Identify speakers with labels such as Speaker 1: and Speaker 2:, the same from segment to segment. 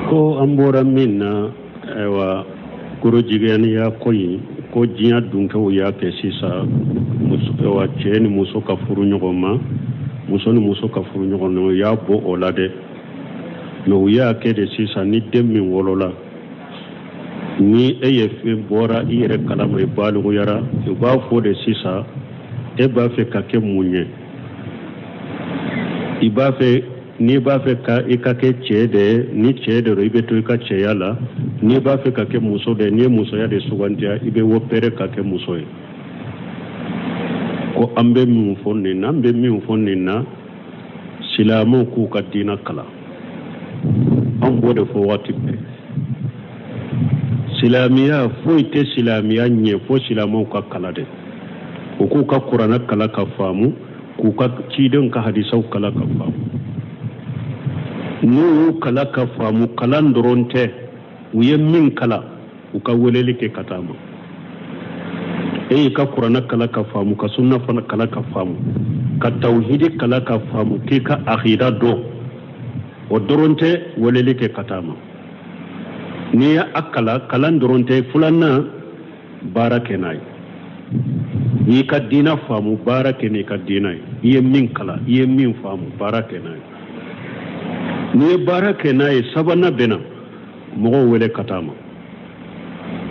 Speaker 1: Ko an bɔra min na, ayiwa, gorojigɛniya ko in, ko diɲɛ dunkɛw y'a kɛ sisan, ayiwa, cɛ ni muso ka furu ɲɔgɔn ma, muso ni muso ka furu ɲɔgɔn ma, u y'a bɔ o la dɛ. Mais u y'a kɛ de sisan, ni den min wolola, ni e ye fɛn bɔra i yɛrɛ kalama, i baliguyara, u b'a fɔ de sisan, e b'a fɛ ka kɛ mun ye? I b'a fɛ, n'i b'a fɛ ka i ka kɛ cɛ de ye, ni cɛ de don, i bɛ to i ka cɛya la. N'i b'a fɛ ka kɛ muso de ye, n'i ye musoya de sugandiya, i bɛ opérer ka kɛ muso ye. Ko an bɛ min fɔ nin na, an bɛ min fɔ nin na, silamɛw k'u ka diina kalan. An b'o de fɔ waati bɛɛ. Silamɛya foyi tɛ silamɛya ɲɛ fo silamɛw ka kalan de. U k'u ka kuranɛ kalan ka faamu, k'u ka cidenw ka hadisaw kalan ka faamu. N'u y'u kalan ka faamu, kalan dɔrɔn tɛ, u ye min kalan, u ka weleli kɛ ka taa ma. E y'i ka kuranɛ kalan ka faamu, ka sunna fana kalan ka faamu, ka tawhidi kalan ka faamu, k'i ka akida dɔn, o dɔrɔn tɛ, weleli kɛ ka taa ma. N'i y'a kalan, kalan dɔrɔn tɛ, filanan, baara kɛ n'a ye. N'i y'i ka diina faamu, baara kɛ n'i ka diina ye. I ye min kalan, i ye min faamu, baara kɛ n'a ye. N'i ye baara kɛ n'a ye, sabanan bɛ na, mɔgɔw wele ka taa ma.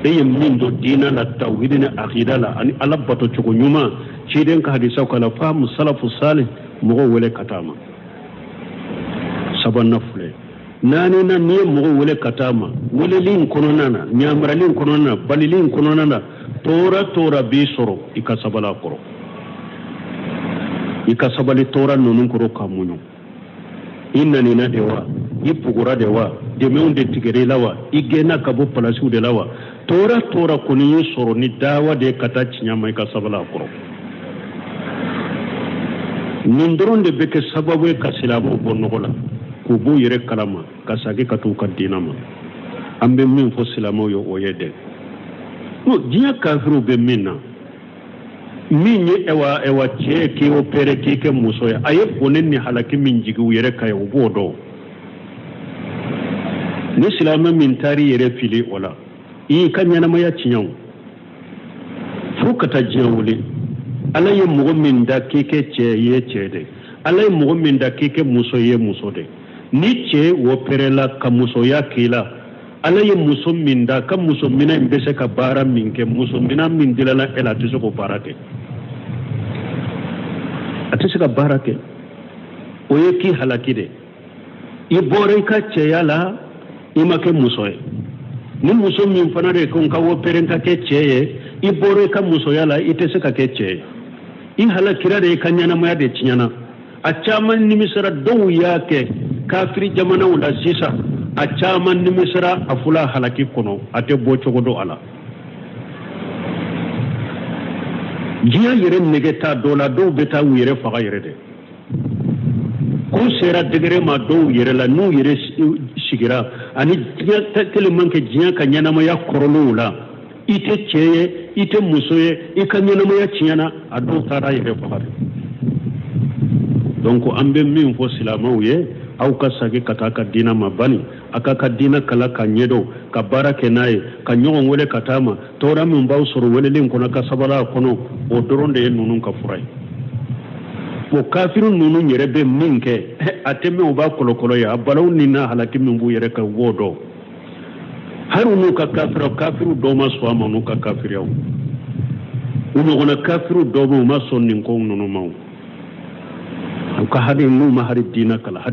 Speaker 1: E ye min dɔn diina la, tawhidi ni akida la, ani ala bato cogo ɲuman, ciden ka hadisaw kalan, faamu salafu salih, mɔgɔw wele ka taa ma. Sabanan filɛ. Naaninan, n'i ye mɔgɔw wele ka taa ma, weleli in kɔnɔna na, ɲamarali in kɔnɔna na, balili in kɔnɔna na, tɔɔrɔ tɔɔrɔ b'i sɔrɔ, i ka sabali a kɔrɔ. I ka sabali tɔɔrɔ ninnu kɔrɔ ka muɲu. I nanina de wa, i bugura de wa, dɛmɛw de tigɛra i la wa, i gɛnna ka bɔ palasiw de la wa, tɔɔrɔ tɔɔrɔ kɔni y'i sɔrɔ ni dawa de ka taa tiɲɛ ma, i ka sabali a kɔrɔ. Nin dɔrɔn de bɛ kɛ sababu ye ka silamɛw bɔ nɔgɔ la, k'u b'u yɛrɛ kalama, ka segin ka t'u ka diinɛ ma. An bɛ min fɔ silamɛw ye, o ye dɛ, n'o diɲɛ kafiriw bɛ min na, min ye ɛwa ɛwa cɛ k'i opéré k'i kɛ muso ye, a ye bɔnɛ ni halaki min jigin u yɛrɛ kan ye, u b'o dɔn. Ni silamɛ min taar'i yɛrɛ fili o la, i y'i ka ɲɛnamaya tiɲɛ o, fo ka taa diɲɛ wuli. Ala ye mɔgɔ min da k'i kɛ cɛ ye, cɛ de. Ala ye mɔgɔ min da k'i kɛ muso ye, muso de. Ni cɛ opéréla ka musoya k'i la, Ala ye muso min da ka muso minɛ in bɛ se ka baara min kɛ, muso minɛ min dilala e la, a tɛ se k'o baara kɛ, a tɛ se ka baara kɛ. O ye k'i halaki de. I bɔra i ka cɛya la, i ma kɛ muso ye. Ni muso min fana de ko n ka opéré n ka kɛ cɛ ye, i bɔra i ka musoya la, i tɛ se ka kɛ cɛ ye. I halakira de, i ka ɲɛnamaya de tiɲɛna. A caman nimisara, dɔw y'a kɛ kafiri jamanaw la sisan, a caman nimisara a fula halaki kɔnɔ, a tɛ bɔ cogo dɔn a la. Diɲɛ yɛrɛ nege t'a dɔ la, dɔw bɛ taa u yɛrɛ faga yɛrɛ de. Ko sera degré ma dɔw yɛrɛ la, n'u yɛrɛ sigira ani diɲɛ tellement que diɲɛ ka ɲɛnamaya kɔrɔlenw la, i tɛ cɛ ye, i tɛ muso ye, i ka ɲɛnamaya tiɲɛna, a dɔw taara yɛrɛ faga de. Donc an bɛ min fɔ silamɛw ye, aw ka segin ka taa ka diinɛ ma bani, a ka ka diinɛ kalan ka ɲɛdɔn, ka baara kɛ n'a ye, ka ɲɔgɔn wele ka taa ma. Tɔɔrɔ min b'aw sɔrɔ weleli in kɔnɔ, ka sabali a kɔnɔ, o dɔrɔn de ye ninnu ka fura ye. O kafiri ninnu yɛrɛ bɛ min kɛ, a tɛ mɛn u b'a kɔlɔkɔlɔ ye. A balaw ni n'a halaki min b'u yɛrɛ kan, u b'o dɔn. Hali n'u ka kafiriw, kafiriw dɔw ma sɔn a ma, n'u ka kafiriyaw, u ɲɔgɔnna kafiriw dɔw bɛ, u ma sɔn nin ko ninnu ma. U ka hali n'u ma hali diinɛ kalan,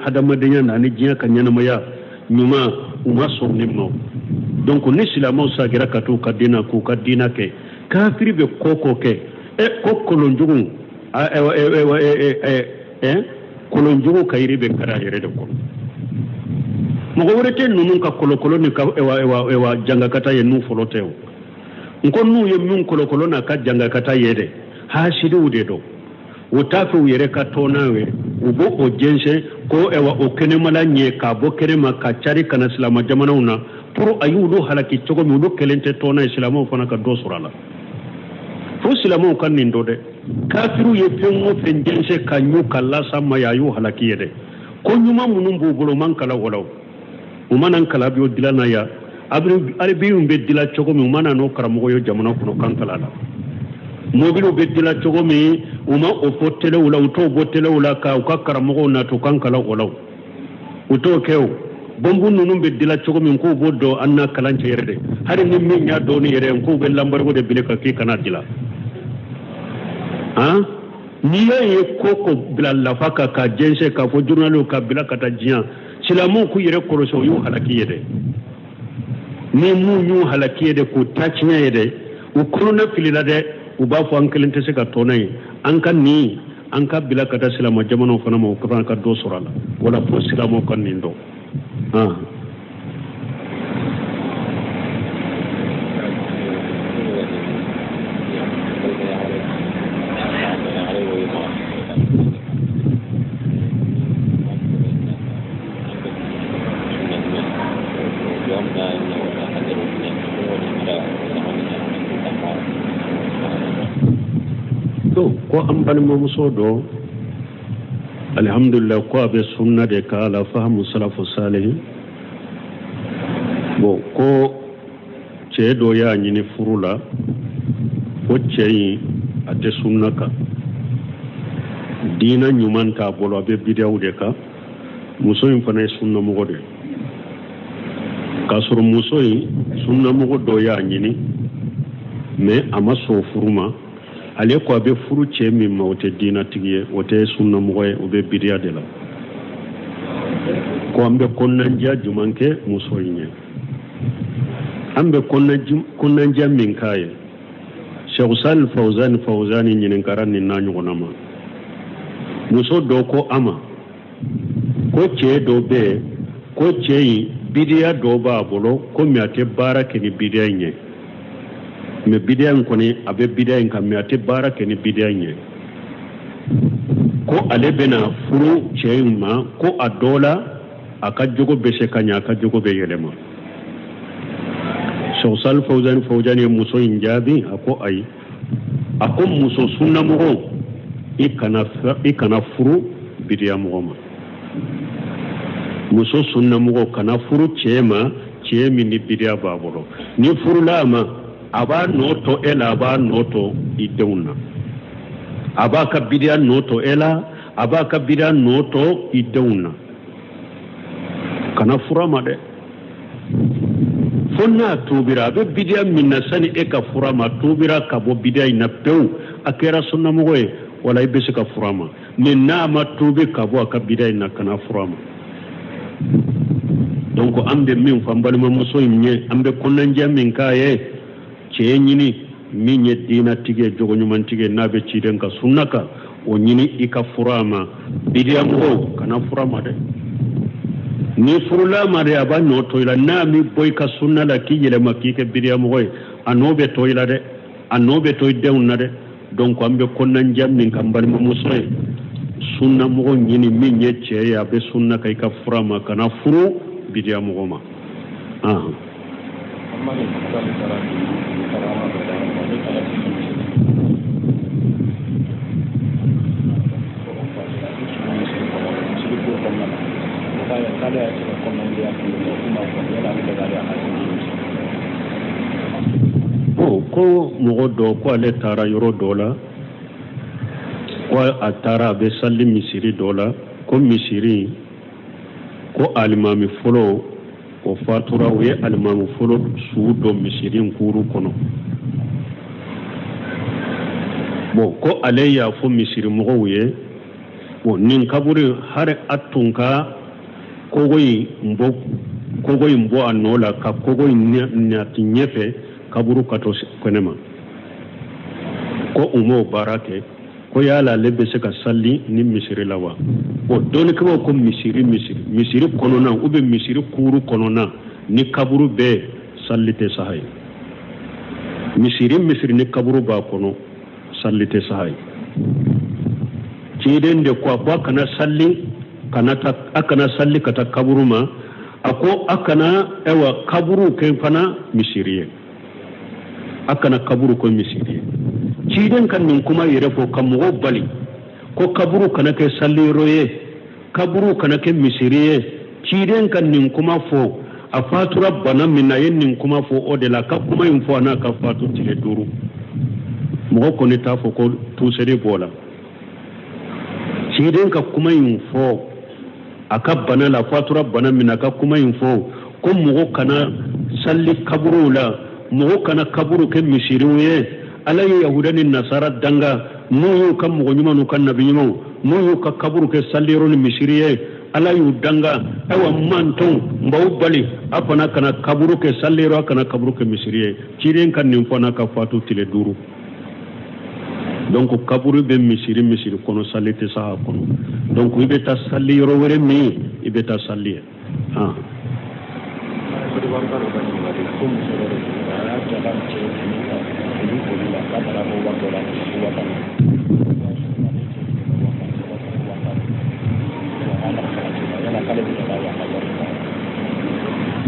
Speaker 1: hadamadenya na ani diɲɛ ka ɲɛnamaya ɲuman, u ma sɔn nin ma. Donc ni silamɛw sagira ka t'u ka diinɛ, k'u ka diinɛ kɛ, kafiri bɛ ko ko kɛ, ɛ ko kolonjugu, kolonjugu ka yiri bɛ kari a yɛrɛ de kɔrɔ. Mɔgɔ wɛrɛ tɛ ninnu ka kolokolo ni ka ewa jangakata ye n'u fɔlɔ tɛ o. N ko n'u ye min kolokolo n'a ka jangakata ye dɛ, hasidiw de don. U t'a fɛ u yɛrɛ ka tɔnna ye, u b'o o jɛnsɛn ko ewa o kɛnɛmala ɲɛ k'a bɔ kɛnɛma ka cari ka na silamɛ jamanaw na pour a y'olu halaki cogo min, olu kelen tɛ tɔnna ye, silamɛw fana ka dɔ sɔrɔ a la. Fo silamɛw ka nin dɔn dɛ, kafiriw ye fɛn o fɛn jɛnsɛn ka ɲu ka lasa ma ye, a y'u halaki ye dɛ. Ko ɲuman minnu b'u bolo man kala o la. U ma na an kalan avion dilan na yan. Avion bɛ dilan cogo min, u ma na n'o karamɔgɔ ye jamana kɔnɔ k'an kalan la. Mobiliw bɛ dilan cogo min, u ma o fɔ telew la, u t'o bɔ telew la ka u ka karamɔgɔw nati k'an kalan o la. U t'o kɛ. O bɔnbu ninnu bɛ dilan cogo min, k'u b'o dɔn an n'a kalan cɛ yɛrɛ de. Hali ni min y'a dɔn ni yɛrɛ, k'u bɛ l'embargo de bila ka k'i kana dilan. Han, n'i y'a ye ko ko bila lafa kan ka jɛnsɛn k'a fɔ journaliw ka bila ka taa diɲɛ, silamɛw k'u yɛrɛ kɔlɔsi, o y'u halaki ye dɛ. Ni mun y'u halaki ye dɛ, k'u ta tiɲɛ ye dɛ, u kɔnɔna filila dɛ. U b'a fɔ an kelen tɛ se ka tɔnɔ ye, an ka nin an ka bila ka taa silamɛ jamanaw fana ma, u fana ka dɔ sɔrɔ a la. Wala fo silamɛw ka nin dɔn. Ko an balimamuso dɔ, alihamudulila, ko a bɛ sunna de kan, ala fahamu salafu salihi. Bon, ko cɛ dɔ y'a ɲini furu la, ko cɛ in a tɛ sunna kan, diina ɲuman t'a bolo, a bɛ bidiyaw de kan. Muso in fana ye sunnamɔgɔ de ye. K'a sɔrɔ muso in, sunnamɔgɔ dɔ y'a ɲini, mais a ma sɔn furu ma. Ale ko a bɛ furu cɛ min ma, o tɛ diinatigi ye, o tɛ sunnamɔgɔ ye, o bɛ bidiya de la. Ko an bɛ kɔnɔnandiya jumɛn kɛ muso in ye? An bɛ kɔnɔnandiya min k'a ye, Cheikh Salih Fawzani Fawzani ɲininkara nin n'a ɲɔgɔnna ma. Muso dɔ ko a ma ko cɛ dɔ bɛ yen, ko cɛ in bidiya dɔ b'a bolo, ko mais a tɛ baara kɛ ni bidiya in ye, mais bidiya in kɔni, a bɛ bidiya in kan, mais a tɛ baara kɛ ni bidiya in ye. Ko ale bɛna furu cɛ in ma, ko a dɔ la a ka jogo bɛ se ka ɲɛ, a ka jogo bɛ yɛlɛma. Cheikh Salih Fawzani Fawzani ye muso in jaabi, a ko ayi, a ko muso sunnamɔgɔ, i kana furu bidiya mɔgɔ ma. Muso sunnamɔgɔ kana furu cɛ ma, cɛ min ni bidiya b'a bolo. Ni furula a ma, a b'a nɔ to e la, a b'a nɔ to i denw na. A b'a ka bidiya nɔ to e la, a b'a ka bidiya nɔ to i denw na. Kana furu a ma dɛ, fo n'a tubira. A bɛ bidiya min na, sani e ka furu a ma, tubira ka bɔ bidiya in na pewu, a kɛra sunnamɔgɔ ye, wala i bɛ se ka furu a ma. Mais n'a ma tubi ka bɔ a ka bidiya in na, kana furu a ma. Donc an bɛ min fɔ an balimamuso in ye, an bɛ kɔnɔnajɛ min k'a ye, cɛ ɲini min ye diinatigi ye, jogo ɲumantigi ye, n'a bɛ ciden ka sunna kan, o ɲini i ka furu a ma. Bidiya mɔgɔw, kana furu a ma dɛ. Ni furula ma dɛ, a b'a nɔ to i la. N'a mi bɔ i ka sunna la k'i yɛlɛma k'i kɛ bidiya mɔgɔ ye, a nɔ bɛ to i la dɛ, a nɔ bɛ to i denw na dɛ. Donc an bɛ kɔnɔnajɛ min kan balimamuso ye, sunnamɔgɔ ɲini min ye cɛ ye, a bɛ sunna kan, i ka furu a ma. Kana furu bidiya mɔgɔ ma. Ahan.
Speaker 2: An b'a kɛ k'ale taara karama dɔ d'an ma, ne taara sigi misiri ko kɔnɔna na, k'ale y'a cɛ ka kɔnɔnajɛya kelen kɛ, k'u m'a faamu, yala ale bɛ k'ale hakili ye?
Speaker 1: Bon, ko mɔgɔ dɔ ko ale taara yɔrɔ dɔ la, ko a taara a bɛ sali misiri dɔ la, ko misiri ko alimami fɔlɔ o fatura, o ye alimami fɔlɔ su dɔ misiri in kuru kɔnɔ. Bon, ko ale y'a fɔ misiri mɔgɔw ye, bon, nin kaburu, hari a tun ka kogo in bɔ, kogo in bɔ a nɔ la, ka kogo in nati ɲɛfɛ, kaburu ka to kɛnɛma, ko u m'o baara kɛ. Ko yala ale bɛ se ka sali ni misiri la wa? O dɔnnikɛbaw ko misiri kɔnɔna ou bien misiri kuru kɔnɔna ni kaburu bɛɛ, sali tɛ saha ye. Misiri ni kaburu b'a kɔnɔ, sali tɛ saha ye. Ciden de ko, a ko a kana sali kana ta, a kana sali ka taa kaburu ma. A ko a kana, ayiwa, kaburu kɛ fana misiri ye, a kana kaburu kɛ misiri ye. Ciden ka nin kuma yɛrɛ fɔ ka mɔgɔw bali ko kaburu kana kɛ saliyɔrɔ ye, kaburu kana kɛ misiri ye. Ciden ka nin kuma fɔ. A fatura bana min na, a ye nin kuma fɔ o de la. A ka kuma in fɔ a n'a ka fatu tile 5. Mɔgɔ kɔni t'a fɔ ko tuseri b'o la. Ciden ka kuma in fɔ a ka bana la, fatura bana min na, a ka kuma in fɔ ko mɔgɔ kana sali kaburuw la, mɔgɔ kana kaburu kɛ misiriw ye. Ala ye yahuda ni nasara danga n'u y'u ka mɔgɔ ɲuman n'u ka nabi ɲumanw, n'u y'u ka kaburu kɛ saliyɔrɔ ni misiri ye, Ala y'u danga. Ayiwa, mantɔn n b'aw bali, a fana kana kaburu kɛ saliyɔrɔ, a kana kaburu kɛ misiri ye. Ciden ka nin fɔ n'a ka fatu tile 5. Donc kaburu bɛ misiri kɔnɔ, sali tɛ sa a kɔnɔ. Donc i bɛ taa sali yɔrɔ wɛrɛ min, i bɛ taa sali ye.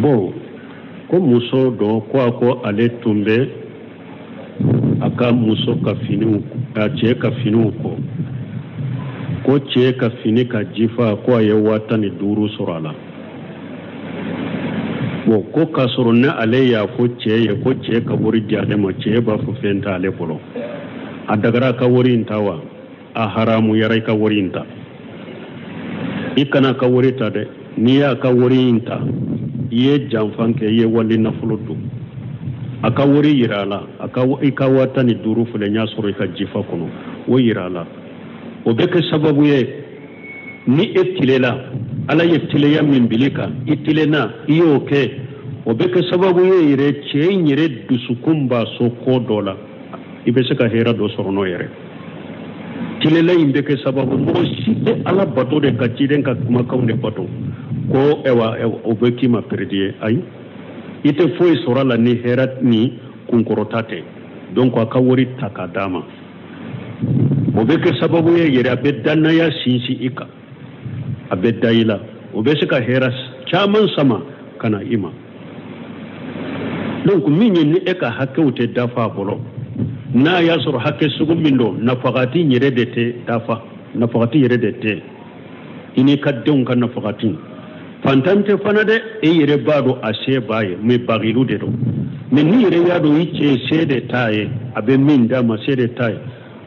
Speaker 1: Bon, ko muso dɔ ko a ko ale tun bɛ a ka muso ka finiw, a cɛ ka finiw ko, ko cɛ ka fini ka jifa, ko a ye 15,000 sɔrɔ a la. Bon, ko k'a sɔrɔ ne ale y'a fɔ cɛ ye ko cɛ ka wari di ale ma, cɛ b'a fɔ fɛn t'ale bolo. A dagara a ka wari in ta wa? A haramuyara i ka wari in ta. I kana ka wari ta dɛ. N'i y'a ka wari in ta, i ye janfan kɛ, i ye wali nafolo dun. A ka wari yira a la, a ka i ka 15,000 filɛ, n y'a sɔrɔ i ka jifa kɔnɔ, o yira a la. O bɛ kɛ sababu ye ni e tilela, Ala ye tileya min bil'i kan, i tilenna, i y'o kɛ, o bɛ kɛ sababu ye yɛrɛ cɛ in yɛrɛ dusukun b'a so ko dɔ la, i bɛ se ka hɛrɛ dɔ sɔrɔ n'o yɛrɛ. Tilela in bɛ kɛ sababu, mɔgɔ si tɛ Ala bato de ka ciden ka kumakanw de bato ko ɛwa o bɛ k'i ma peredi ye. Ayi, i tɛ foyi sɔrɔ a la ni hɛrɛ ni kunkɔrɔta tɛ. Donc a ka wari ta k'a d'a ma, o bɛ kɛ sababu ye yɛrɛ a bɛ danaya sinsin i kan, a bɛ da i la, o bɛ se ka hɛrɛ caman sama ka na i ma. Donc min ye ni e ka hakɛw tɛ dafa a bolo, n'a y'a sɔrɔ hakɛ sugu min don, nafagati yɛrɛ de tɛ dafa, nafagati yɛrɛ de tɛ i n'i ka denw ka nafagati. Fantan tɛ fana dɛ, e yɛrɛ b'a dɔn a se b'a ye, mais bagilu de don. Mais n'i yɛrɛ y'a dɔn i cɛ se de t'a ye, a bɛ min d'a ma se de t'a ye.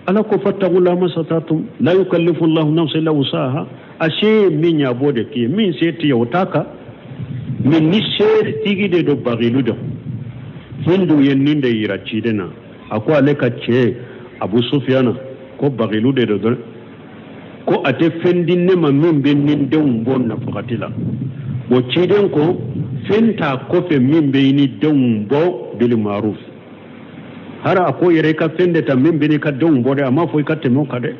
Speaker 1: Ala ko fattaqullah masatatum la yukallifu Allahu nafsan illa wusaha. A se ye min ye a b'o de k'i ye, min se t'i ye o t'a kan. Mais ni se tigi de don, bagilu don. Hindu ye nin de yira ciden na, a ko ale ka cɛ Abu Sufiyana ko bagilu de don dɛ, ko a tɛ fɛn di ne ma min bɛ ni denw bɔ nafagati la. Bon, ciden ko fɛn t'a kɔfɛ min bɛ i ni denw bɔ bil maruf. Har a ko yɛrɛ i ka fɛn de ta min bɛ n'i ka denw bɔ dɛ, a m'a fɔ i ka tɛmɛ o kan dɛ.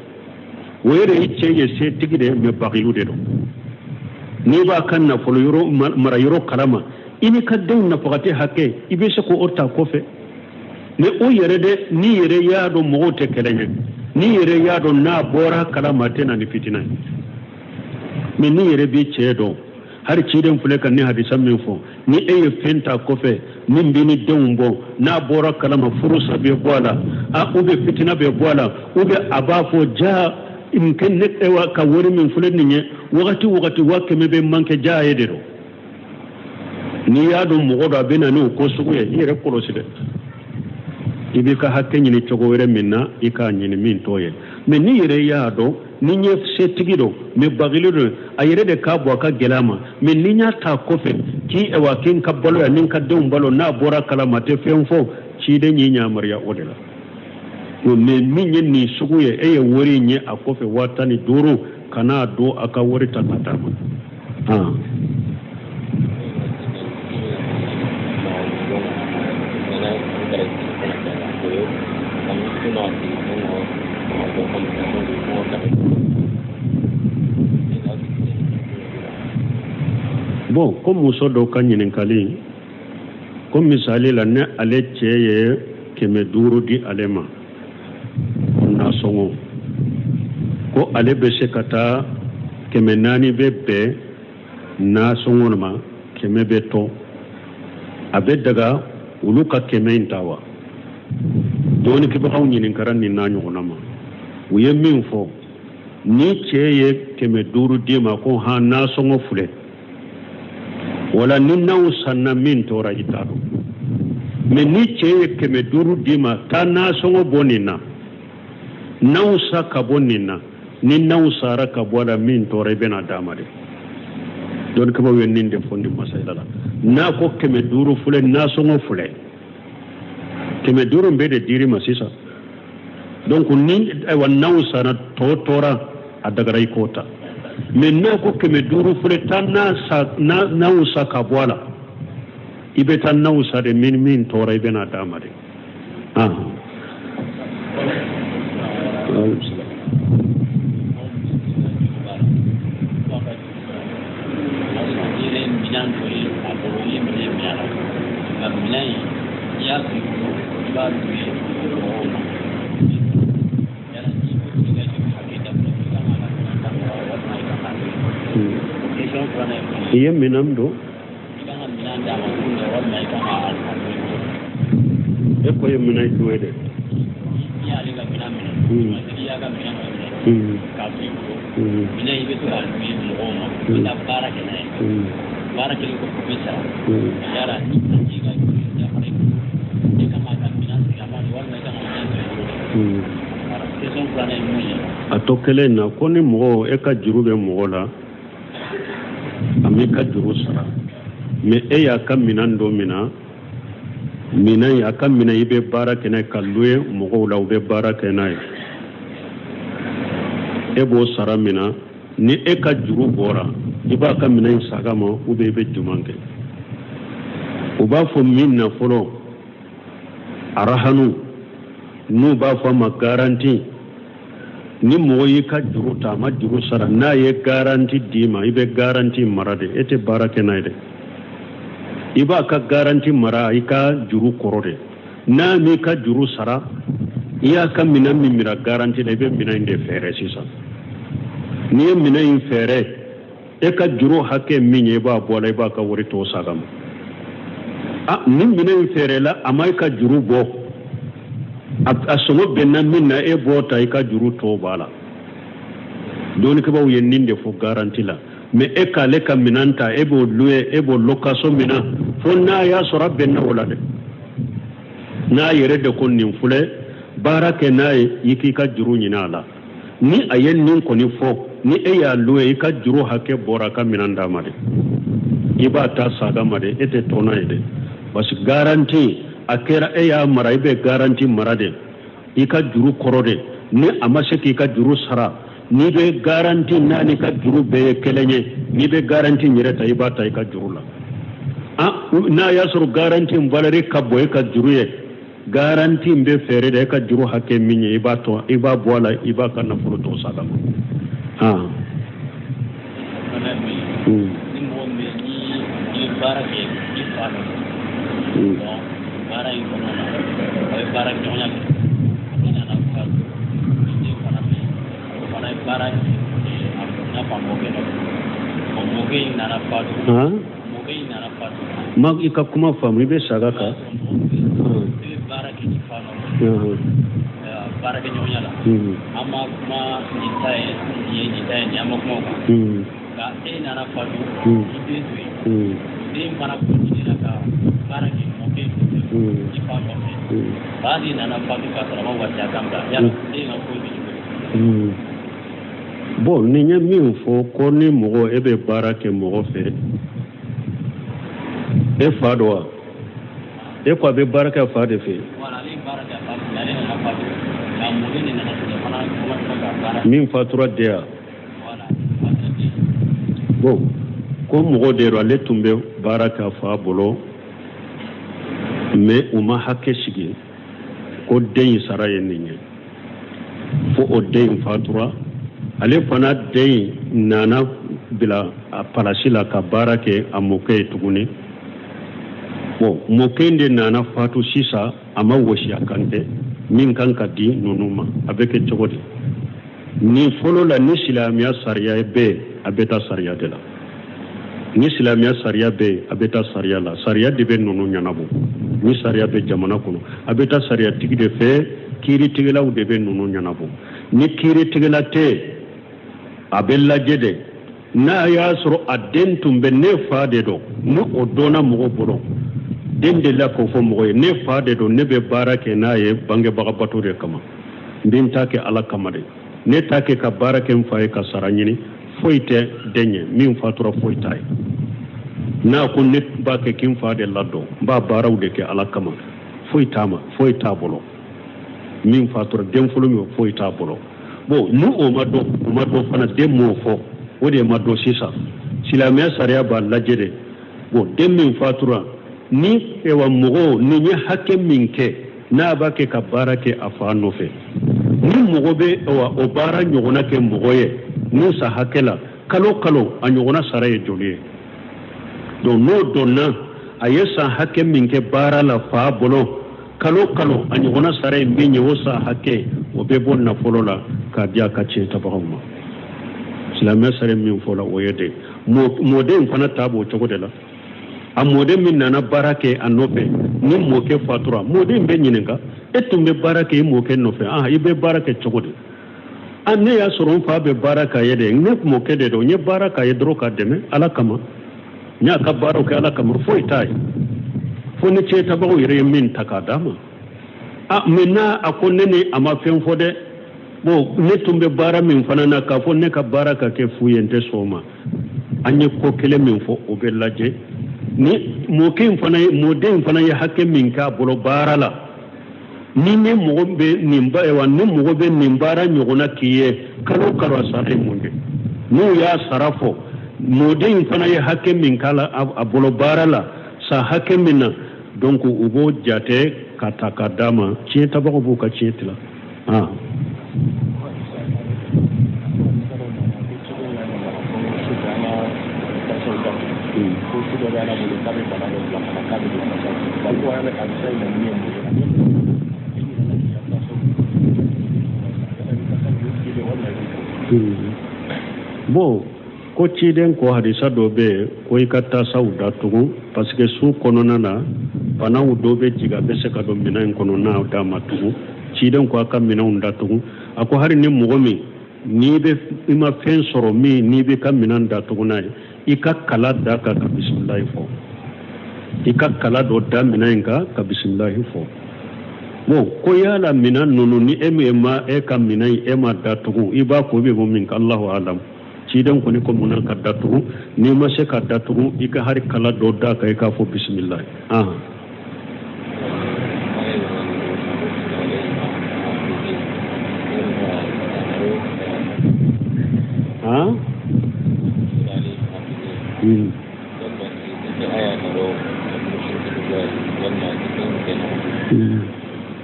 Speaker 1: O yɛrɛ i cɛ ye setigi de ye, mais bagilu de don. N'i b'a ka nafolo yɔrɔ mara yɔrɔ kalama, i n'i ka denw nafagati hakɛ, i bɛ se k'o ta kɔfɛ. Mais o yɛrɛ dɛ, n'i yɛrɛ y'a dɔn mɔgɔw tɛ kelen ye, n'i yɛrɛ y'a dɔn n'a bɔra kalama a tɛ na ni fitina ye. Mais n'i yɛrɛ b'i cɛ dɔn, hali ciden filɛ ka ni hadisa min fɔ, ni e ye fɛn ta kɔfɛ min b'i ni denw bɔ, n'a bɔra kalama furusa bɛ bɔ a la, a ou bien fitina bɛ bɔ a la, ou bien a b'a fɔ ja n kɛ ne ka wari min filɛ nin ye, wagati wagati 100,000 bɛ manqué ja ye de don. N'i y'a dɔn mɔgɔ dɔ a bɛ na n'o ko sugu ye, i yɛrɛ kɔlɔsi dɛ. I b'i ka hakɛ ɲini cogo wɛrɛ min na, i k'a ɲini min t'o ye. Mais n'i yɛrɛ y'a dɔn ni n ye setigi don, mais bagili don, a yɛrɛ de k'a bɔ a ka gɛlɛya ma. Mais ni n y'a ta kɔfɛ k'i ɛwa k'i n ka balo yan ni n ka denw balo, n'a bɔra kalama a tɛ fɛn fɔ, ciden y'i yamaruya o de la. Mais min ye nin sugu ye, e ye wari in ye a kɔfɛ 15,000, kan'a don a ka wari ta ka d'a ma. Bon, ko muso dɔ ka ɲininkali, ko misali la ne ale cɛ ye 500 di ale ma nasɔngɔ, ko ale bɛ se ka taa 400 bɛ bɛn nasɔngɔ ma, 100 bɛ to, a bɛ daga olu ka 100 in ta wa? Dɔnnikɛbagaw ɲininkara nin n'a ɲɔgɔnna ma, u ye min fɔ, ni cɛ ye 500 d'i ma ko han nasɔngɔ filɛ, Wala ni naw sanna min tora i t'a dɔn. Mais ni cɛ ye 500 d'i ma, taa nasɔngɔ bɔ nin na, naw sa ka bɔ nin na, ni naw sara ka bɔ a la, min tora i bɛna d'a ma de. Dɔnnikɛbaaw ye nin de fɔ nin masala la. N'a ko 500 filɛ, nasɔngɔ filɛ, 500 bɛɛ de dir'i ma sisan. Donc ni ayiwa naw sara tɔ tora, a dagara i k'o ta. Mais n'a ko 500 filɛ, taa naw sa ka bɔ a la, i bɛ taa naw sa de, min tora i bɛna d'a ma de. I ye minɛn don, e ko ye minɛn jumɛn de? A to kelen na ko ni mɔgɔ e ka juru bɛ mɔgɔ la, a m'i ka juru sara, mais e y'a ka minɛn dɔ minɛ, minɛn a ka minɛ i bɛ baara kɛ n'a ye ka louer mɔgɔw la, u bɛ baara kɛ n'a ye, e b'o sara minɛ. Ni e ka juru bɔra, i b'a ka minɛn saga ma ou bien i bɛ juman kɛ. U b'a fɔ min na fɔlɔ arahanu, n'u b'a fɔ a ma garanti. Ni mɔgɔ y'i ka juru ta, a ma juru sara, n'a ye garanti d'i ma, i bɛ garanti mara de, e tɛ baara kɛ n'a ye dɛ. I b'a ka garanti mara i ka juru kɔrɔ de. N'a m'i ka juru sara, i y'a ka minɛn min mara garanti la, i bɛ minɛn in de fɛɛrɛ sisan. N'i ye minɛn in fɛɛrɛ, e ka juru hakɛ min ye, i b'a bɔ a la, i b'a ka wari tɔ saga ma. A ni minɛn in fɛɛrɛla, a ma i ka juru bɔ, a sɔngɔ bɛnna min na, e b'o ta, i ka juru tɔ b'a la. Dɔnnikɛbaaw ye nin de fɔ garanti la. Mais e k'ale ka minɛn ta, e b'o louer, e b'o location minɛ, fo n'a y'a sɔrɔ a bɛnna o la dɛ. N'a yɛrɛ de ko nin filɛ, baara kɛ n'a ye, i k'i ka juru ɲini a la. Ni a ye nin kɔni fɔ, ni e y'a louer, i ka juru hakɛ bɔra a ka minɛn d'a ma dɛ. I b'a ta saga ma dɛ, e tɛ tɔnɔ ye dɛ. Parce que garanti a kɛra e y'a mara, i bɛ garanti mara de, i ka juru kɔrɔ de. Ni a ma se k'i ka juru sara, n'i bɛ garanti n'a n'i ka juru bɛɛ ye kelen ye, n'i bɛ garanti yɛrɛ ta, i b'a ta i ka juru la. N'a y'a sɔrɔ garanti in valeur ka bon e ka juru ye, garanti in bɛ feere de, e ka juru hakɛ min ye, i b'a tɔ, i b'a bɔ a la, i b'a ka nafolo tɔ saga ma.
Speaker 2: Ni mɔgɔ min ni i ye baara kɛ i fa nɔfɛ, baara in kɔnɔna na, a bɛ baara ɲɔgɔnya kɛ, i nana fatu, i den fana bɛ yen, o fana ye baara kɛ i n'a fɔ a mɔkɛ nɔfɛ, o mɔkɛ in nana fatu, mɔkɛ in nana fatu.
Speaker 1: Ma i ka kuma faamu, i bɛ saga kan.
Speaker 2: I bɛ baara kɛ i fa nɔfɛ, baarakɛɲɔgɔnya la, an ma kuma nin ta ye nin ye, nin ta ye nin ye, an ma kuma o kan. Nka e nana fatu, i den to yen, den fana continuera ka baara kɛ mɔkɛ i fa nɔfɛ. Fa de nana fatu k'a sɔrɔ a ma wasiya kan bila, yala den ka ko bɛ cogo di?
Speaker 1: Bon, nin ye min fɔ ko ni mɔgɔ e bɛ baara kɛ mɔgɔ fɛ, e fa don wa? E ko a bɛ baara kɛ fa de fɛ. Min fatura de ya. Bon, ko mɔgɔ de don, ale tun bɛ baara kɛ a fa bolo, mais u ma hakɛ sigi ko den in sara ye nin ye, fo o den in fatura, ale fana den in nana bila a palasi la ka baara kɛ a mɔkɛ ye tuguni. Bon, mɔkɛ in de nana fatu sisan, a ma wɔsiya kan kɛ min kan ka di ninnu ma, a bɛ kɛ cogo di? Ni fɔlɔ la, ni silamɛya sariya bɛ yen, a bɛ taa sariya de la. Ni silamɛya sariya bɛ yen, a bɛ taa sariya la. Sariya de bɛ ninnu ɲɛnabɔ. Ni sariya bɛ jamana kɔnɔ, a bɛ taa sariyatigi de fɛ, kiiritigɛlaw de bɛ ninnu ɲɛnabɔ. Ni kiiritigɛla tɛ, a bɛ lajɛ de. N'a y'a sɔrɔ a den tun bɛ ne fa de don, ni o dɔnna mɔgɔ bolo, den delila k'o fɔ mɔgɔ ye, ne fa de don, ne bɛ baara kɛ n'a ye bangebaga bato de kama, n bɛ n ta kɛ Ala kama de, ne t'a kɛ ka baara kɛ n fa ye ka sara ɲini, foyi tɛ den ye min fatura foyi t'a ye. N'a ko ne b'a kɛ k'i n fa de ladon, n b'a baaraw de kɛ Ala kama, foyi t'a ma, foyi t'a bolo. Min fatura den fɔlɔ min foyi t'a bolo. Bon, ni o ma dɔn, o ma dɔn fana, den m'o fɔ, o de ma dɔn sisan. Silamɛya sariya b'a lajɛ de. Bon, den min fatura ni ewa mɔgɔw ni ye hakɛ min kɛ n'a b'a kɛ ka baara kɛ a fa nɔfɛ, ni mɔgɔ bɛ ewa o baara ɲɔgɔnna kɛ mɔgɔ ye ni sa hakɛ la kalo kalo, a ɲɔgɔnna sara ye joli ye? Donc n'o dɔnna, a ye san hakɛ min kɛ baara la fa bolo kalo kalo, a ɲɔgɔnna sara ye min ye, o san hakɛ o bɛ bɔ nafolo la k'a di a ka tiɲɛ tabagaw ma. Silamɛya sariya min fɔla o ye de. Mɔden fana ta b'o cogo de la. A mɔden min nana baara kɛ a nɔfɛ, ni mɔkɛ fatura, mɔden bɛ ɲininka, e tun bɛ baara kɛ i mɔkɛ nɔfɛ, i bɛ baara kɛ cogo di? A ne y'a sɔrɔ n fa bɛ baara k'a ye de, ne mɔkɛ de don, n ye baara k'a ye dɔrɔn k'a dɛmɛ Ala kama, n y'a ka baaraw kɛ Ala kama, foyi t'a ye, fo ni tiɲɛtabagaw yɛrɛ ye min ta k'a d'a ma. A maintenant a ko ne ni a ma fɛn fɔ dɛ. Bon, ne tun bɛ baara min fana na, k'a fɔ ne ka baara ka kɛ fu ye, n tɛ sɔn o ma. An ye ko kelen min fɔ, o bɛ lajɛ. Ni mɔkɛ in fana ye, mɔden in fana ye hakɛ min k'a bolo baara la, ni ne mɔgɔ bɛ nin ba, wa ni mɔgɔ bɛ nin baara ɲɔgɔnna k'i ye kalo kalo, a sara ye mun ye? N'u y'a sara fɔ, mɔden in fana ye hakɛ min k'a la a bolo baara la san hakɛ min na, donc u b'o jate ka ta k'a d'a ma. Tiɲɛ tabagaw b'u ka tiɲɛ tila. Bon, ko ciden ko hadisa dɔ bɛ yen ko i ka tasaw datugu, parce que su kɔnɔna na banaw dɔ bɛ jigin, a bɛ se ka don minɛn in kɔnɔ n'a d'a ma tugun. Ciden ko a ka minɛnw datugu. A ko hali ni mɔgɔ min n'i bɛ i ma fɛn sɔrɔ min n'i bɛ ka minɛn datugu n'a ye, i ka kala da kan ka bisimilahi fɔ, i ka kala dɔ da minɛn in kan ka bisimilahi fɔ. Bon, ko yala minɛn ninnu ni e min ma e ka minɛn e ma datugu, i b'a ko i bɛ bɔ min kan, Alahu alam. Ciden kɔni ko mun na ka datugu, n'i ma se ka datugu, i ka hali kala dɔ da kan i k'a fɔ bisimilahi.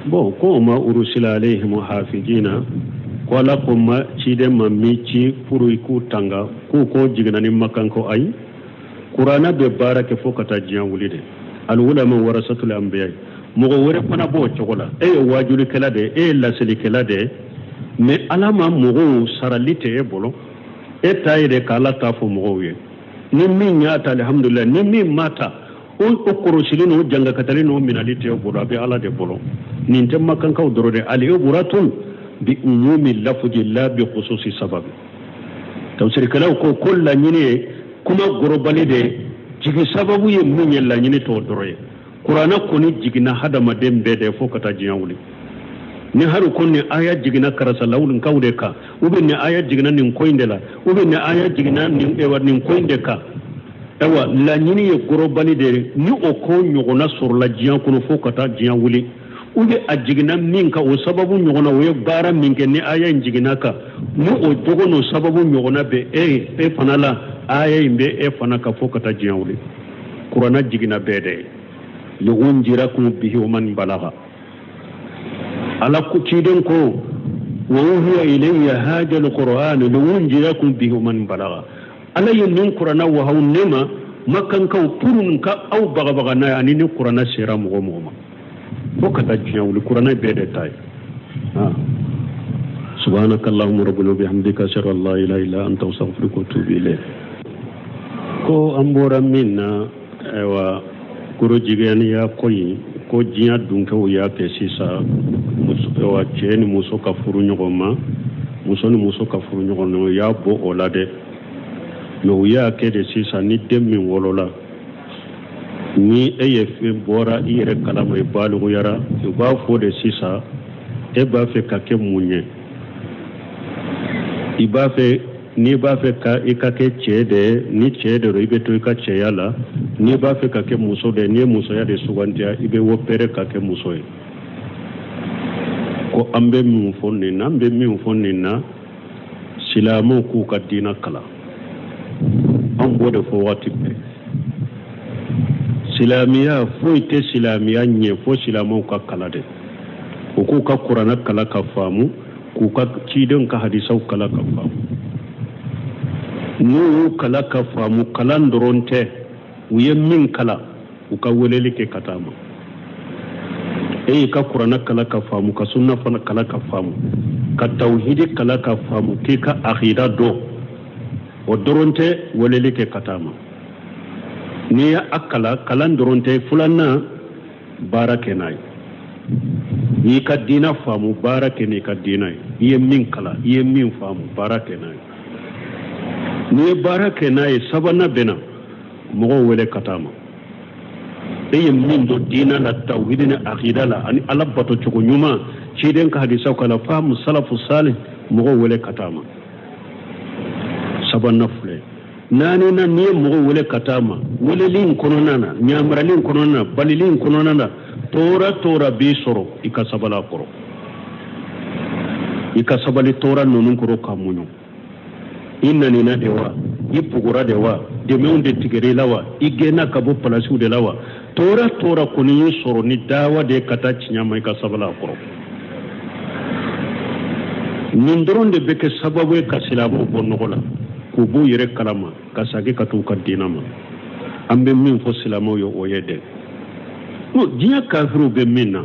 Speaker 1: Bon, ko ma urusila alayhim hafidina, ko Ala ko ma ciden ma min ci pour i k'u tanga, k'u ko jiginna ni makan ko ayi, kuranna bɛ baara kɛ fo ka taa diɲɛ wuli de. Alulama warasatul anbiya, mɔgɔ wɛrɛ fana b'o cogo la. E ye waajulikɛla de ye, e ye laselikɛla de ye, mais Ala ma mɔgɔw sarali tɛ e bolo, e ta ye de k'Ala ta fɔ mɔgɔw ye. Ni min y'a ta, alihamudulila, ni min ma ta, o kɔrɔsili n'o jangakatali n'o minali tɛ e bolo, a bɛ Ala de bolo. Nin tɛ makankaw dɔrɔn de, al-ibratun bi umumi lafzi la bi khususi sababi. Tafsirikɛlaw ko laɲini ye kuma gorobali de ye, jigi sababu ye min ye, laɲini t'o dɔrɔn ye. Kuranɛ kɔni jiginna hadamaden bɛɛ de fo ka taa diɲɛ wuli. Ni hali ko nin aya jiginna karisa lawulinkaw de kan, ou bien nin aya jiginna nin ko in de la, ou bien nin aya jiginna nin ko in de kan, ayiwa laɲini ye gorobali de ye. Ni o ko ɲɔgɔnna sɔrɔla diɲɛ kɔnɔ fo ka taa diɲɛ wuli, ou bien a jiginna min kan o sababu ɲɔgɔnna, o ye baara min kɛ ni aya in jiginna kan, ni o jogo n'o sababu ɲɔgɔnna bɛ e fana la, aya in bɛ e fana kan fo ka taa diɲɛ wuli. Kuranɛ jiginna bɛɛ de ye. Liunjirakum bihi wa man balagha. Ala ko ciden ko wa uhiya ilayya hadha alquran liunjirakum bihi wa man balagha. Ala ye nin kuranɛ wahawu ne ma makankaw pour ka aw bagabaga n'a ye, ani ni kuranɛ sera mɔgɔ mɔgɔ ma fo ka taa diɲɛ wuli, kuranɛ bɛɛ de ta ye. Subhanaka allahumma rabbana wa bihamdika ashhadu an la ilaha illa anta astaghfiruka wa atubu ilayk. Ko an bɔra min na, ayiwa gorojigɛniya ko in, ko diɲɛ dunkɛw y'a kɛ sisan, ayiwa cɛ ni muso ka furu ɲɔgɔn ma, muso ni muso ka furu ɲɔgɔn ma, u y'a bɔ o la dɛ. Mais u y'a kɛ de sisan, ni den min wolola, ni e ye fɛn bɔra i yɛrɛ kalama, i baliguyara, u b'a fɔ de sisan e b'a fɛ ka kɛ mun ye? I b'a fɛ, n'i b'a fɛ ka i ka kɛ cɛ de ye, ni cɛ de don, i bɛ to i ka cɛya la. N'i b'a fɛ ka kɛ muso de ye, n'i ye musoya de sugandiya, i bɛ opérer ka kɛ muso ye. Ko an bɛ min fɔ nin na, an bɛ min fɔ nin na, silamɛw k'u ka diinɛ kalan. An b'o de fɔ waati bɛɛ. Silamɛya, foyi tɛ silamɛya ɲɛ fo silamɛw ka kalan de. U k'u ka kuranɛ kalan ka faamu, k'u ka cidenw ka hadisaw kalan ka faamu. N'u y'u kalan ka faamu, kalan dɔrɔn tɛ, u ye min kalan, u ka weleli kɛ ka taa ma. E y'i ka kuranɛ kalan ka faamu, ka sunna fana kalan ka faamu, ka tawhidi kalan ka faamu, k'i ka akida dɔn, o dɔrɔn tɛ, weleli kɛ ka taa ma. N'i y'a kalan, kalan dɔrɔn tɛ, filanan, baara kɛ n'a ye. N'i ka diinɛ faamu, baara kɛ n'i ka diinɛ ye. I ye min kalan, i ye min faamu, baara kɛ n'a ye. N'i ye baara kɛ n'a ye, sabanan bɛ na, mɔgɔw wele ka taa ma. E ye min dɔn diinɛ la, tawhidi ni akida la, ani ala bato cogo ɲuman, ciden ka hadisaw kalan, faamu salafu salih, mɔgɔw wele ka taa ma. Sabanan filɛ. Naaninan, n'i ye mɔgɔw wele ka taa ma, weleli in kɔnɔna na, ɲamarali in kɔnɔna na, balili in kɔnɔna na, tɔɔrɔ tɔɔrɔ b'i sɔrɔ, i ka sabali a kɔrɔ. I ka sabali tɔɔrɔ ninnu kɔrɔ ka muɲu. I nanina de wa, i bugura de wa, dɛmɛw de tigɛra i la wa, i gɛnna ka bɔ palasiw de la wa, tɔɔrɔ tɔɔrɔ kɔni y'i sɔrɔ ni dawa de ka taa tiɲɛ ma, i ka sabali a kɔrɔ. Nin dɔrɔn de bɛ kɛ sababu ye ka silamɛw bɔ nɔgɔ la, k'u b'u yɛrɛ kalama, ka segin ka t'u ka diinɛ ma. An bɛ min fɔ silamɛw ye, o ye dɛ, diɲɛ kafiriw bɛ min na,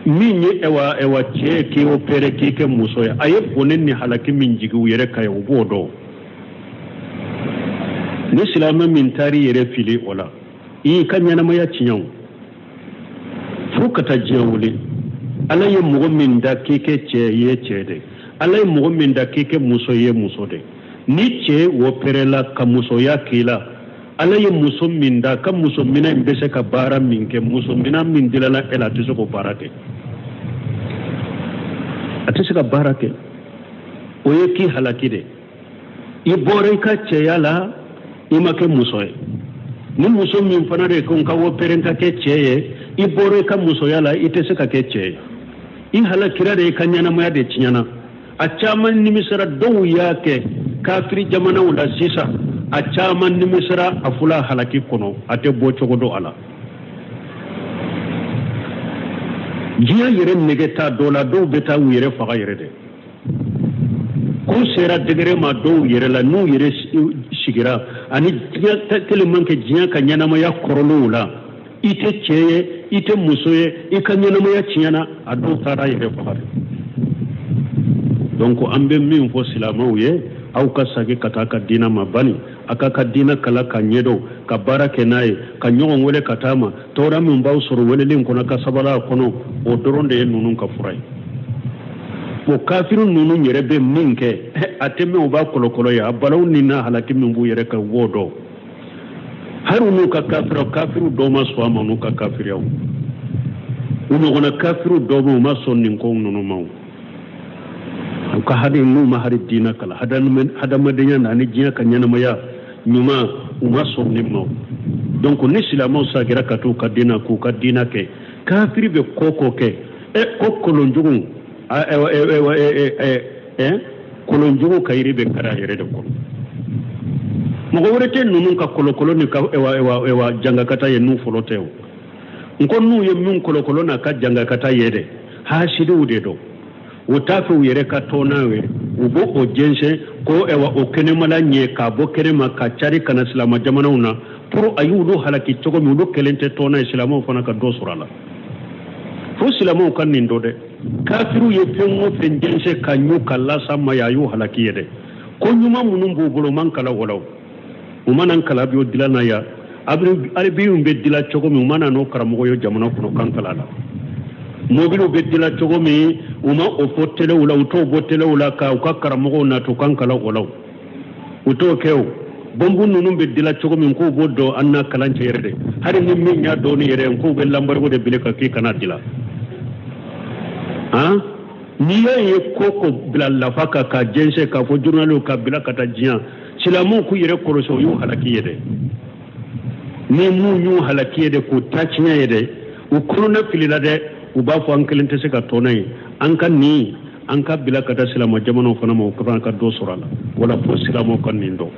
Speaker 1: min ye ɛwa ɛwa cɛ k'i opéré k'i kɛ muso ye, a ye bɔnɛ ni halaki min jigin u yɛrɛ kan ye, u b'o dɔn. Ni silamɛ min taar'i yɛrɛ fili o la, i y'i ka ɲɛnamaya tiɲɛ o, fo ka taa diɲɛ wuli. Ala ye mɔgɔ min da k'i kɛ cɛ ye, cɛ de. Ala ye mɔgɔ min da k'i kɛ muso ye, muso de. Ni cɛ opéréla ka musoya k'i la, Ala ye muso min da ka muso minɛ in bɛ se ka baara min kɛ, muso minɛ min dilala e la, a tɛ se k'o baara kɛ, a tɛ se ka baara kɛ. O ye k'i halaki de. I bɔra i ka cɛya la, i ma kɛ muso ye. Ni muso min fana de ko n ka opéré n ka kɛ cɛ ye, i bɔra i ka musoya la, i tɛ se ka kɛ cɛ ye. I halakira de, i ka ɲɛnamaya de tiɲɛna. A caman nimisara, dɔw y'a kɛ kafiri jamanaw la sisan, a caman nimisara a fula halaki kɔnɔ, a tɛ bɔ cogo dɔn a la. Diɲɛ yɛrɛ nege t'a dɔ la, dɔw bɛ taa u yɛrɛ faga yɛrɛ de. Ko sera degré ma dɔw yɛrɛ la, n'u yɛrɛ sigira ani diɲɛ tellement que diɲɛ ka ɲɛnamaya kɔrɔlenw la, i tɛ cɛ ye, i tɛ muso ye, i ka ɲɛnamaya tiɲɛna, a dɔw taara yɛrɛ faga de. Donc an bɛ min fɔ silamɛw ye, aw ka segin ka taa ka diinɛ ma bani, a ka ka diinɛ kalan ka ɲɛdɔn, ka baara kɛ n'a ye, ka ɲɔgɔn wele ka taa ma. Tɔɔrɔ min b'aw sɔrɔ weleli in kɔnɔ, ka sabali a kɔnɔ, o dɔrɔn de ye ninnu ka fura ye. O kafiri ninnu yɛrɛ bɛ min kɛ, a tɛ mɛn u b'a kɔlɔkɔlɔ ye, a balaw ni n'a halaki min b'u yɛrɛ kan, u b'o dɔn. Hali n'u ka kafiriw, kafiriw dɔw ma sɔn a ma, n'u ka kafiriyaw, u ɲɔgɔnna kafiriw dɔw bɛ, u ma sɔn nin ko ninnu ma. U ka hali n'u ma hali diinɛ kalan, hadamadenya na ani diɲɛ ka ɲɛnamaya ɲuman, u ma sɔn nin ma. Donc ni silamɛw sagira ka t'u ka diinɛ, k'u ka diinɛ kɛ, kafiri bɛ ko ko kɛ, ko kolonjugu, kolonjugu ka yiri bɛ kari a yɛrɛ de kɔrɔ. Mɔgɔ wɛrɛ tɛ ninnu ka kolokolo ni ka ɛwa jangakata ye n'u fɔlɔ tɛ o. N ko n'u ye min kolokolo n'a ka jangakata ye dɛ, hasidiw de don. U t'a fɛ u yɛrɛ ka tɔn ye, u b'o o jɛnsɛn ko ɛwa o kɛnɛmala ɲɛ k'a bɔ kɛnɛma ka cari ka na silamɛ jamanaw na pour a y'olu halaki cogo min, olu kelen tɛ tɔn ye, silamɛw fana ka dɔ sɔrɔ a la. Fo silamɛw ka nin dɔn dɛ, kafiriw ye fɛn o fɛn jɛnsɛn ka ɲu ka lasa ma ye, a y'u halaki ye dɛ. Ko ɲuman minnu b'u bolo, u man kalan o la, u mana kalan bi o dilan na yan, alibiw bɛ dilan cogo min, u mana n'o karamɔgɔ ye jamana kɔnɔ kan kalan la. Mobiliw bɛ dilan cogo min, u ma o fɔ telew la, u t'o bɔ telew la ka u ka karamɔgɔw na to kan kalan o la. U t'o kɛ o. Bɔnbu ninnu bɛ dila cogo min, k'u b'o dɔn an n'a kalan cɛ yɛrɛ de. Hali ni min y'a dɔn ni yɛrɛ ye, k'u bɛ l'embargo de bila kan k'i kana dila. Han, n'i y'a ye ko ko bila lafa kan ka jɛnsɛn k'a fɔ journaliw ka bila ka taa diɲɛ, silamɛw k'u yɛrɛ kɔlɔsi, o y'u halaki ye dɛ. Ni mun y'u halaki ye dɛ, k'u ta tiɲɛ ye dɛ, u kɔnɔna filila dɛ. U b'a fɔ an kelen tɛ se ka tɔnɔ ye, an ka nin an ka bila ka taa silamɛ jamanaw fana ma, u fana ka dɔ sɔrɔ a la. Wala fo silamɛw ka nin dɔn.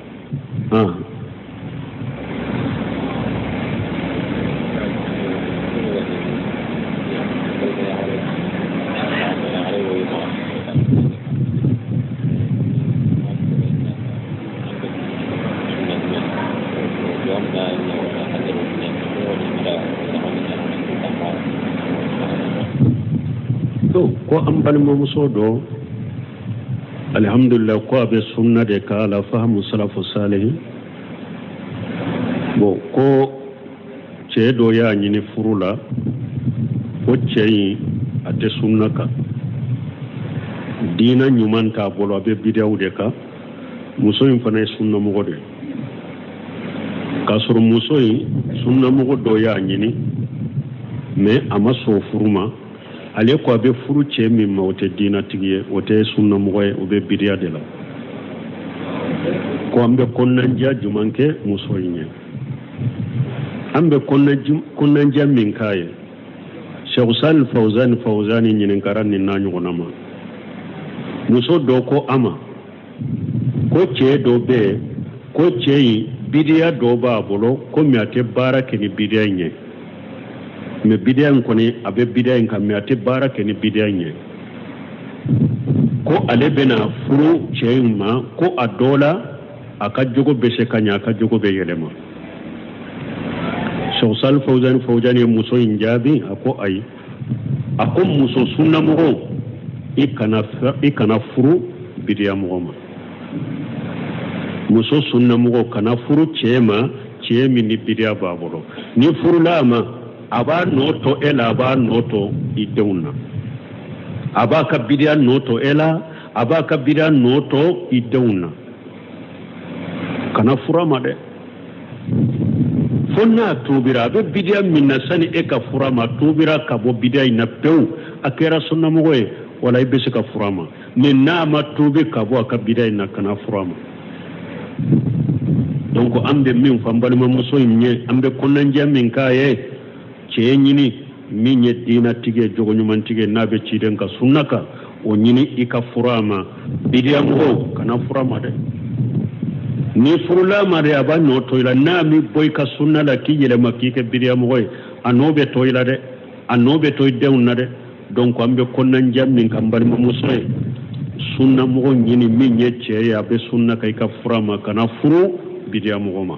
Speaker 1: Ko an balimamuso dɔ, alihamudulila, ko a bɛ sunna de kan, ala fahamu salafu salihi. Bon, ko cɛ dɔ y'a ɲini furu la, ko cɛ in a tɛ sunna kan, diina ɲuman t'a bolo, a bɛ bidiyaw de kan. Muso in fana ye sunnamɔgɔ de ye, k'a sɔrɔ muso in sunnamɔgɔ dɔ y'a ɲini, mais a ma sɔn furu ma. Ale ko a bɛ furu cɛ min ma, o tɛ diinatigi ye, o tɛ sunnamɔgɔ ye, o bɛ bidiya de la. Ko an bɛ kɔnɔnandiya jumɛn kɛ muso in ye? An bɛ kɔnɔnandiya min k'a ye, Cheikh Salih Fawzani Fawzani ɲininkara nin n'a ɲɔgɔnna ma. Muso dɔ ko a ma ko cɛ dɔ bɛ yen, ko cɛ in bidiya dɔ b'a bolo, ko mais a tɛ baara kɛ ni bidiya in ye, mais bidiya in kɔni a bɛ bidiya in kan, mais a tɛ baara kɛ ni bidiya in ye. Ko ale bɛna furu cɛ in ma, ko a dɔ la a ka jogo bɛ se ka ɲɛ, a ka jogo bɛ yɛlɛma. Cheikh Salih Fawzani Fawzani ye muso in jaabi, a ko ayi, a ko muso sunnamɔgɔw, i kana furu bidiya mɔgɔ ma. Muso sunnamɔgɔw kana furu cɛ ma, cɛ min ni bidiya b'a bolo. Ni furula a ma, a b'a nɔ to e la, a b'a nɔ to i denw na, a b'a ka bidiya nɔ to e la, a b'a ka bidiya nɔ to i denw na. Kana furu a ma dɛ, fo n'a tubira. A bɛ bidiya min na, sani e ka furu a ma, tubira ka bɔ bidiya in na pewu, a kɛra sunnamɔgɔ ye, wala i bɛ se ka furu a ma. Mais n'a ma tubi ka bɔ a ka bidiya in na, kana furu a ma. Donc an bɛ min fɔ an balimamuso in ye, an bɛ kɔnɔnajɛ min k'a ye, cɛ ɲini min ye diinatigi ye, jogoɲumantigi ye, n'a bɛ ciden ka sunna kan, o ɲini i ka furu a ma. Bidiya mɔgɔw kana furu a ma dɛ. Ni furula a ma dɛ, a b'a nɔ to i la. N'a mi bɔ i ka sunna la k'i yɛlɛma k'i kɛ bidiya mɔgɔ ye, a nɔ bɛ to i la dɛ, a nɔ bɛ to i denw na dɛ. Donc an bɛ kɔnɔnajɛ min kan balimamuso ye, sunnamɔgɔ ɲini min ye cɛ ye, a bɛ sunna kan, i ka furu a ma, kana furu bidiya mɔgɔ ma.